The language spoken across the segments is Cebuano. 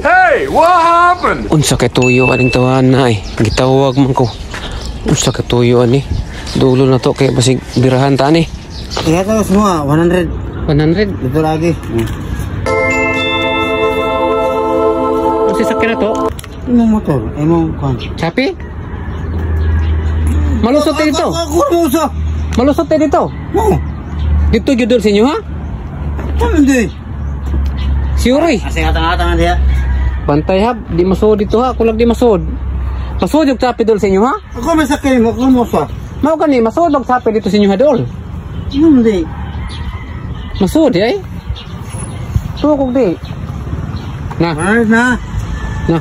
Hey, what happened? Unsa kay tuyo aning tawahan na ay. Gitawag man ko. Unsa kay tuyo ani? Dulo na to kay basig birahan ta ani. Iha to semua 100. 100. Dito lagi. Unsa sakyan na to? Imong motor, imong kwan. Chapi? Malusot tayo dito. Ako mo sa. Malusot tayo dito. Mo. Dito gyud sa inyo ha? Ano hindi? Siyuroy. Kasi atang-atang diya. Bantay ha, di masuod dito ha, kulag di masuod. Masuod yung chapi dol sa inyo ha? Ako may sakay mo, ako mo sa. Mao gani masuod og chapi dito sa inyo ha dol. Ano hindi? Masuod di ay. Tukog di. Na, 100 na. na.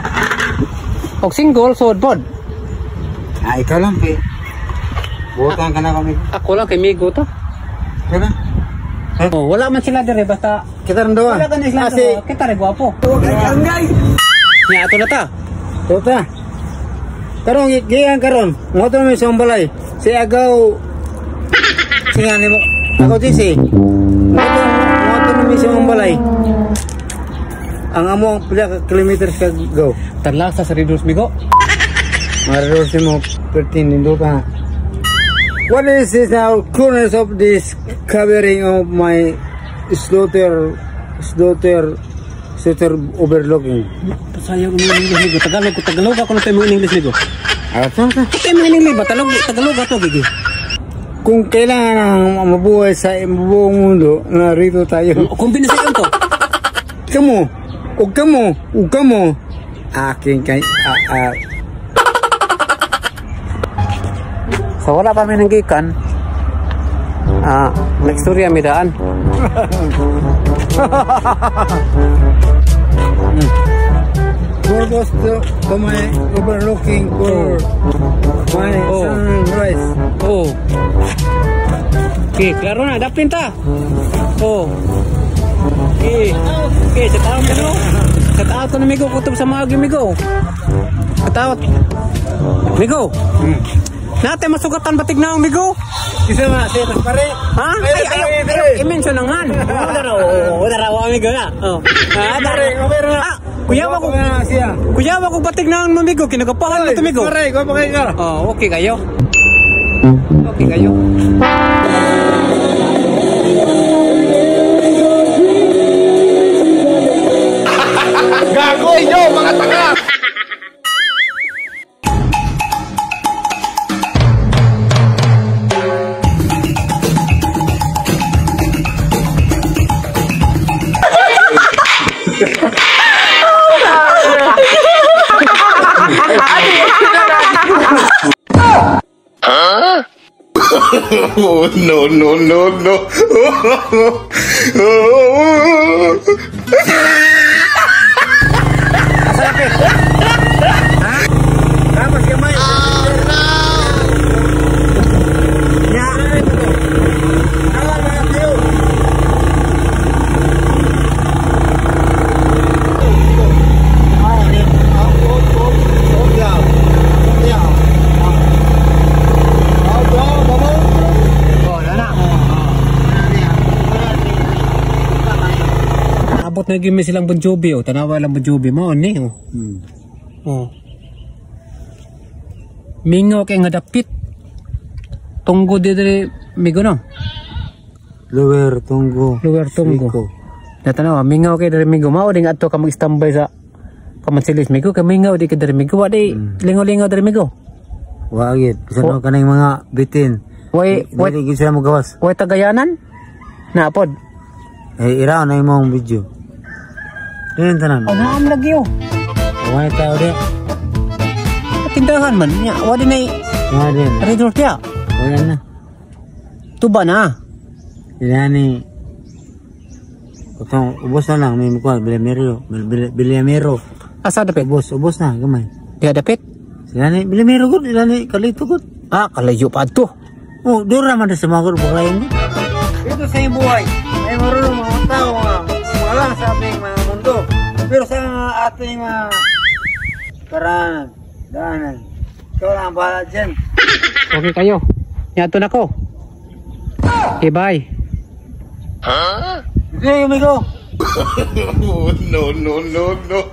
Og single suod pod. Ah, ikaw lang pe. Butan ka na kami. Ako lang kay Migo to. Kaya? Oh, wala man sila dire basta Kita rin doon. wala ka na sila. Ah, si... Kita rin gwapo. Anggay! Nya ato na ta. Tota. Karon giyan karon. Motor mi sa balay. Si Agaw si nga nimo. Agaw si. Motor mi sa balay. Ang amo ang pila ka kilometers ka go. Tarlasa sa Ridos Migo. Maroon si mo 13 nindo ka. What is this now? Corners of this covering of my slaughter overlooking. Pasayaw mo ng English Migo. Tagalog ko Tagalog ako na tayo mo English Migo. Ah, ta. Tayo mo English ba Tagalog Tagalog ato gigi. Kung kailangan ang mabuhay sa buong mundo, narito tayo. Kung binasayon to. Kamo, ug kamo, ug kamo. Aking kay So wala pa mi nang gikan. Ah, nagstorya mi daan. Purpose to my overlooking for my sunrise. Oh. Okay, klaro na, dapin ta. Oh. Okay. Okay, sa tao ka no. Sa tao ko na migo, kutob sa mga migo. Sa tao. Migo. Nate masugatan batig na ang migo. Isa ma, siya tas pare. Ha? Ay, ay, ay, i-mention na nga. Wala raw, amigo na. Oh. Ah, Pare, okay ra. Ah, kuya ko. Siya. Kuya ko batig na ang amigo, kinagapahan na to migo. Pare, gwapo kayo ka. Oh, okay kayo. Okay kayo. Gago inyo, mga tanga! Oh, no, no, no, no. Tapos gamay. Oh, no. Ya. Abot na gyud silang Bon Jovi oh, tanawa lang Bon Jovi mo ni oh. Oh. Mingaw kay nga dapit. Tunggo diri migo no. Lower Tunggo. Lower Tunggo. Natanawa mingaw kay diri migo mao ding adto ka mag-standby sa Kamansilis migo kay mingaw di ka diri migo wa di lingaw-lingaw diri migo. Wagit, bisan oh. Kanang mga bitin. Way way dili gyud sila mogawas. Way tagayanan? Na pod. Eh iraw na imong video. Diyan tanan. Oh, naam lagi oh. Way tao di. Tindahan man nya wa di nay Wa din. resort ya. Wala na. Tuba na. Ilani. Utong ubos na lang may mukuha Bilamero, Bilamero. Asa dapit? Ubos, ubos na gamay. Diha dapit. Ilani Bilamero gud, ilani kalito gud. Ah, kalayo pa adto. Oh, dura man sa mga gud bakayin. Ito sa iyong buhay. Ay marunong mga tao nga walang sa ating mga mundo. Pero sa ating mga paranan, daanan. Ikaw lang ang bahala dyan. Okay kayo. Yato na ko. Okay, bye. Sige, amigo. Oh, no, no, no, no.